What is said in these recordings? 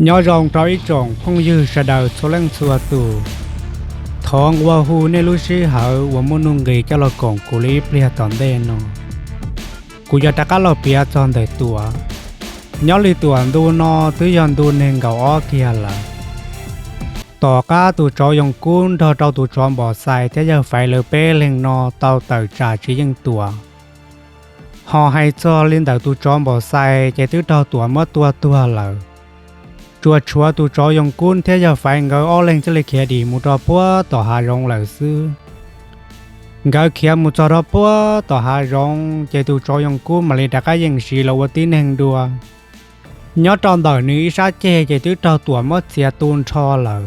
Nyob zoo rau ib tsoom phooj ywg sawv daws txhua leej txhua tus. Thov nqua hu nej lub sij hawm uas muaj nuj nqis coj los koom kuv li ib pliag tom ntej no. Kuv yuav rov qab los piav txog ntawm Tuam. Nyob li Tuam ntu no twb yog ntu nees nkaum ob kiag lawm. Tom qab tus tsov Yoos Kub nrog rau tus tsov Npom Xais thiab yawg Faiv lawv peb leeg no tau tawm tsam tsis yeej Tuam. Ho hais txog li ntawm tus tsov Npom Xais ces twb raug Tuam muab tua tuag lawm. Tsuas tshuav tus tsov Yoos Kub thiab yawg Faiv nkawd ob leeg thiaj li khiav dim mus rau puag tom hav zoov lawm xwb. Nkawd khiav mus txog rau puag tom hav zoov ces tus tsov Yoos Kub mam li rov qab yees siv los ua tib neeg dua. Nyob rau ntawm nws ib sab ceg ces twb raug Tuam muab txiav tu nrho lawm.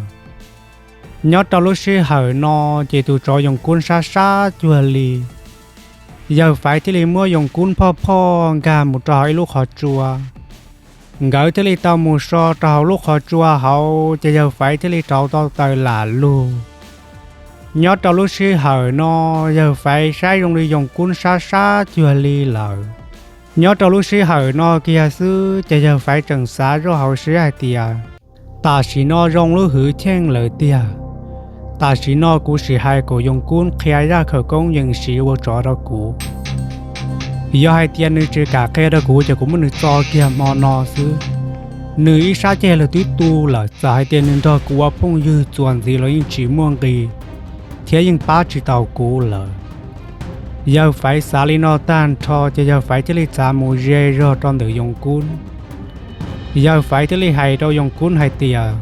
Nyob rau lub sij hawm no ces tus tsov Yoos Kub sab sab cuag li. Yawg Faiv thiaj li muab Yoos Kub phoj phoj nkag mus rau hauv ib lub qhov tsua. Nkawd thiaj li tau mus so rau hauv lub qhov tsua hauv ces yawg Faiv thiaj li rauv tau taws lam lug. Nyob rau lub sij hawm no, yawg Faiv saib zoo li Yoos Kub sab sab cuag li lawm. Nyob rau lub sij hawm no kiag xwb ces yawg Faiv tseem xav zoj hauv siab hais tias, tam sim no zoo lub hwv cheej lawm tiag. Tam sim no kuv sim hais kom Yoos Kub qhia zaj khawv koob yees siv ua tsov rau kuv. Yog hais tias nws tsis kam qhia rau kuv ces kuv muab nws txo kiag hmo no xwb. Nws ib sab ceg los twb tu lawm, txawm hais tias nws nrog kuv ua phooj ywg txuas ntxiv los yeej tsis muaj nqis thiab yeej pab tsis tau kuv lawm. Yawg Faiv xav li no tag nrho ces yawg Faiv thiaj li txav mus ze zog rau ntawm Yoos Kub. Yawg Faiv thiaj li hais rau Yoos Kub hais tias,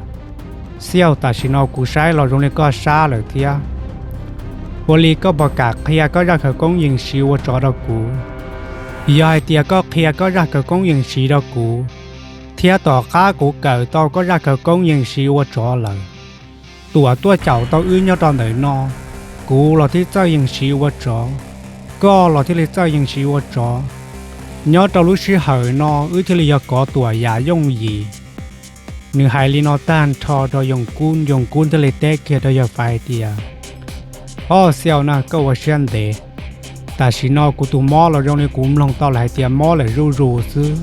Xiauj, tam sim no kuv saib los zoo li koj sab lawm thiab. Ua li koj puas kam qhia koj zaj khawv koob yees siv ua tsov rau kuv? Yog hais tias koj qhia koj zaj khawv koob yees siv rau kuv, thiab tom qab kuv kawm tau koj zaj khawv koob yees siv ua tsov lawm, Tuam tuaj caum tau wb nyob rau ntawm no, kuv los thiaj txawj yees siv ua tsov, koj los thiaj li txawj yees siv ua tsov. Nyob rau lub sij hawm no wb thiaj li yog kov Tuam yam yooj yim. Nws hais li no tag nrho rau Yoos Kub, Yoos Kub thiaj li teb kiag rau yawg Faiv hais tias, Ob, Xiauj na, koj ua siab ntev. Tam sim no kuv tus mob los zoo li kuv mloog tau lawm hais tias mob lawm zuj zus xwb.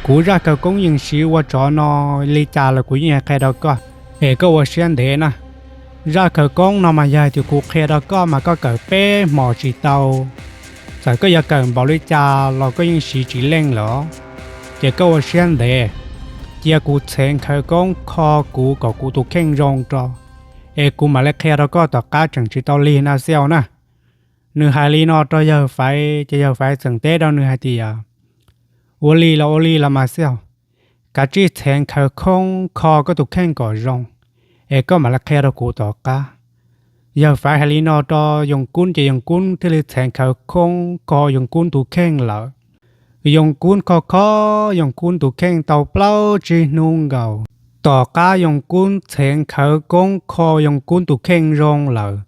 Kuv zaj khawv koob yees siv ua tsov no li cas los kuv yeej qhia rau koj, es koj ua siab ntev na. Zaj khawv koob no mas yog hais tias kuv qhia rau koj mas koj kawm peb hmos tsis tau. Txawm koj yuav kawm npaum li cas los koj yeej siv tsis leej lawm. Ces koj ua siab ntev, cia kuv txheev khawv koob kho kuv kom kuv tus kheej zoo rau, es kuv mam li qhia rau koj tom qab tseem tsis tau lig na Xiauj na. Nws hais li no rau yawg Faiv ces yawg Faiv txawm teb rau nws hais tias, Ua li los ua li los mas Xiauj, kav tsij txheev khawv koob kho koj tus kheej kom zoo, es koj mam li qhia rau kuv tom qab. Yawg Faiv hais li no rau Yoos Kub ces Yoos Kub thiaj li txheev khawv koob kho Yoos Kub tus kheej lawm. Yoos Kub kho kho Yoos Kub tus kheej tau plaub tsib hnub nkaus. Tom qab Yoos Kub txheev khawv koob kho Yoos Kub tus kheej zoo lawm,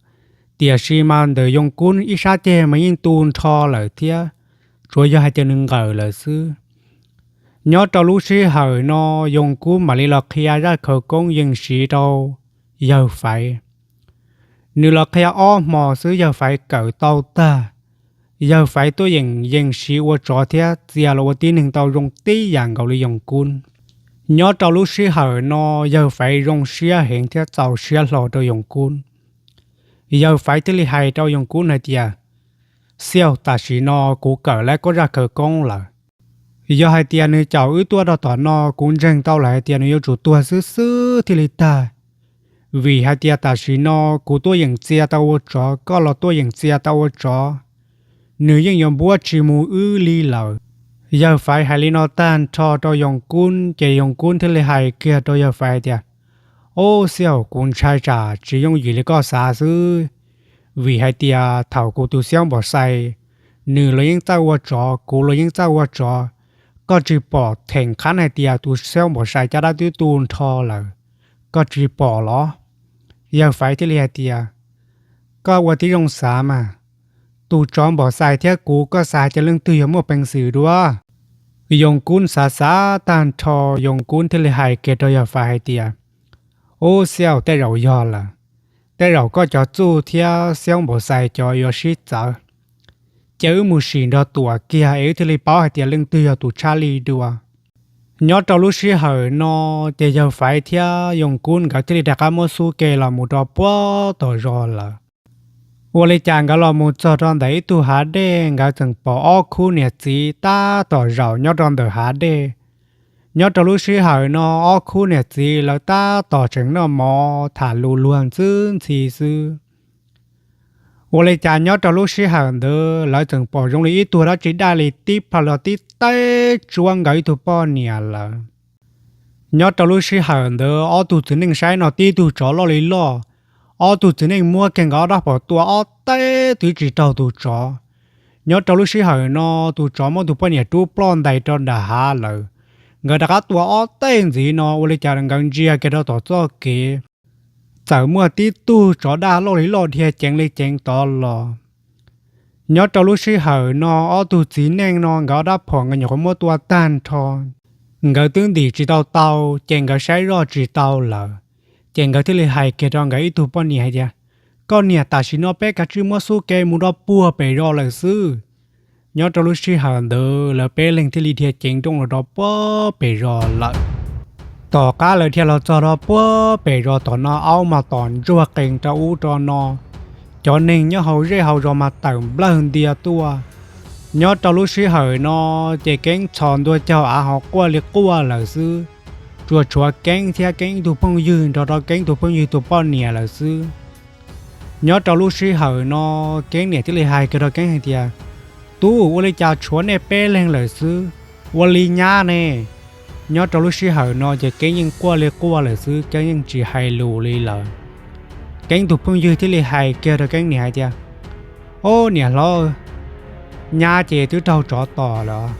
tiam sis mas ntawm Yoos Kub ib sab ceg mas yeej tu nrho lawm thiab, tsuas yog hais tias nws nqawm lawm xwb. Nyob rau lub sij hawm no, Yoos Kub mam li los qhia zaj khawv koob yees siv rau yawg Faiv. Nws los qhia ob hmo xwb yawg Faiv kawm tau tag. Yawg Faiv tuaj yeem yees siv ua tsov thiab txia los ua tib neeg tau zoo tib yam nkaus li Yoos Kub. Nyob rau lub sij hawm no, yawg Faiv zoo siab heev thiab txaus siab hlo rau Yoos Kub. Yawg Faiv thiaj li hais rau Yoos Kub hais tias, Xiauj, tam sim no kuv kawm lawm koj zaj khawv koob lawm. Yog hais tias nws caum wb tuaj rau tom no, kuv ntseeg tau lawm hais tias nws yuav tsum tuag xwb xwb thiaj li tag. Vim hais tias tam sim no kuv tuaj yeem txia tau ua tsov, koj los tuaj yeem txia tau ua tsov, nws yeej yuav npuab tsis mus wb li lawm. Yawg Faiv hais li no tag nrho rau Yoos Kub ces Yoos Kub thiaj li hais kiag rau yawg Faiv hais tias, Ob, Xiauj, kuv ntshai tsam tsis yooj yim li koj xav xwb. Vim hais tias thaum kuv tus Xiauj Npom Xais, nws los yeej txawj ua tsov, kuv los yeej txawj ua tsov. Koj tsis pom theem qhab hais tias tus Xiauj Npom Xais caj dab twb tu nrho lawm, koj tsis pom los? Yawg Faiv thiaj li hais tias, Koj ua tib zoo xav mas, tus tsov Npom Xais thiab kuv, koj xav hais tias leej twg yog muaj peev xwm dua? Yoos Kub xav xav tag nrho, Yoos Kub thiaj li hais kiag rau yawg Faiv hais tias, Ub, Xiauj, tej zaum yog lawm. Tej zaum koj cov txuj thiab Xiauj Npom Xais cov yuav sib txawv. Cia wb mus sim nrog Tuam kiag es wb thiaj li paub hais tias leej twg yog tus tshaj lij dua. Nyob rau lub sij hawm no ces yawg Faiv thiab Yoo Kub nkawd thiaj li rov qab muab xub ke los mus rau puag tom zos lawm. Ua li cas nkawd los mus txog rau ntawm ib tug hav dej, nkawd txawm pom ob khub niam txiv tab tom zaum nyob rau ntawm hav dej. Nyob rau lub sij hawm no ob khub niam txiv lawv tab tom tseem noj mov tham lus luag ntxwb ntxhi xwb. Ua li cas nyob rau lub sij hawm ntawd lawv txawm pom zoo li ib tug dab tsi daj li tib plhaw los tib teb tsuab nkawd ib tug poj niam lawm. Nyob rau lub sij hawm ntawd ob tug txiv neej saib no tib tug tsov loj li loj, ob tug txiv neej muab kiag nkawd ob rab phom tua ob teb twb tsis raug tus tsov. Nyob rau lub sij hawm no tus tsov muab tus poj niam rub ploj ntais rau nram hav lawm. Nkawd rov qab tua ob teb ntxiv no ua li cas nkawd ntsia kiag rau tom txoj kev, txawm muaj tib tug tsov daj loj li loj dhia ceev li ceev tod los. Nyob rau lub sij hawm no ob tug txiv neej no nkawd ob rab phom nkawd nyuam qhuav muab tua tag nrho. Nkawd twb ntim tsis tau tau, ces nkawd saib zoj tsis tau lawm. Ces nkawd thiaj li hais kiag rau nkawd ib tug poj niam hais tias, koj niam, tam sim no peb kav tsij muab xub ke mus rau puag pem zos lawm xwb. Nyob rau lub sij hawm ntawd lawv peb leeg thiaj li dhia ceev nrooj los rau puag pem zos lawm. Tom qab lawv dhia los txog rau puag pem zos tom no aub mas tom ntsuag qees rau ub rau no, cov neeg nyob hauv zej hauv zos mas tawm nplawg ntia tuaj. Nyob rau lub sij hawm no ces Keeb txhos ntua caug av ho quaj li quaj lawm xwb. Tsuas tshuav Keeb thiab Keeb ib tug phooj ywg nrog rau Keeb tus phooj ywg tus poj niam lawm xwb. Nyob rau lub sij hawm no Keeb niam thiaj li hais kiag rau Keeb hais tias, tub, ua li cas tshuav nej peb leeg lawm xwb, ua li nyab ne? Nyob rau lub sij hawm no ces Keeb yeej quaj li quaj lawm xwb, Keeb yeej tsis hais lus li lawm. Keeb tus phooj ywg thiaj li hais kiag rau Keeb niam hais tias, ob, niam hlob, nyab ces twb raug tsov tom lawm.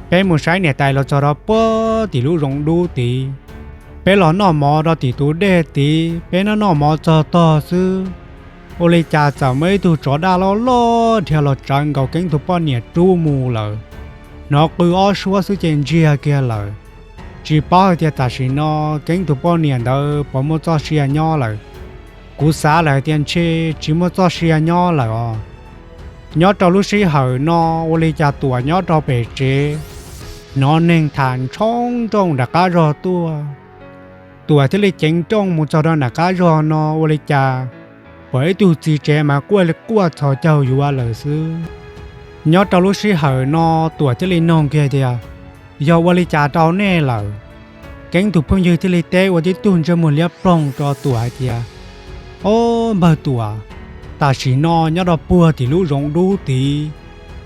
Peb mus saib niam tais los txog rau puag tim lub zoov dub tid. Peb los noj mov rau tim tus dej tid, peb noj noj mov txog tog xwb, ua li cas txawm muaj ib tug tsov daj loj loj dhia los tsawv nkaus Keeb tus poj niam rub mus lawm. Hnov qw ob suab xwb ces ntsiag kiag lawm. Tsis paub hais tias tam sim no Keeb tus poj niam ntawd puas muaj txoj sia nyob lawm. Kuv xav lawm hais tias ntshe tsis muaj txoj sia nyob lawm os. Nyob rau lub sij hawm no ua li cas Tuam nyob rau pem tsev, hnov neeg tham ntshoob nrooj nram qab zog tuaj. Tuam thiaj li ceev nrooj mus txog rau nram qab zog no ua li cas pom ib tug txiv tsev mas quaj li quaj txhos caug yuav lawm xwb. Nyob rau lub sij hawm no Tuam thiaj li nug kiag tias, yog ua li cas rau nej lawm? Keeb tus phooj ywg thiaj li teb ua tib tug ntsej muag liab ploog rau Tuam hais tias, ob, npawg Tuam, tam sim no nyob rau puag tim lub zoov dub tid,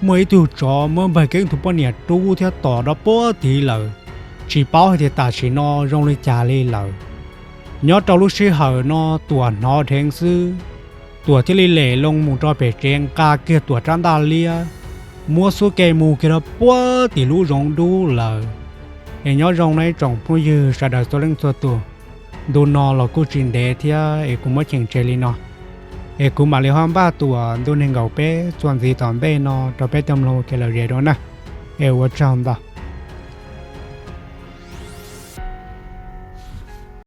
muaj ib tug tsov muab npawg Keeb tus poj niam rub thiab tom rau puag tid lawm. Tsis paub hais tias tam sim no zoo li cas li lawm. Nyob rau lub sij hawm no Tuam hnov dheev xwb, Tuam thiaj li lem loo mus rau pem tsev nqa kiag Tuam rab ntaj liab, muab xub ke mus kiag rau puag tim lub zoov dub lawm. Es nyob zoo no ib tsoom phooj ywg sawv daws txhua leej txhua tus, ntu no los kuj tsis ntev thiab es kuv muab cheem tseg li no, es kuv mam li ho npaj Tuam ntu nees nkaum peb txuas ntxiv tom ntej no rau peb tau mloog ua ke lom zem dua na. Es ua tsaug ntau.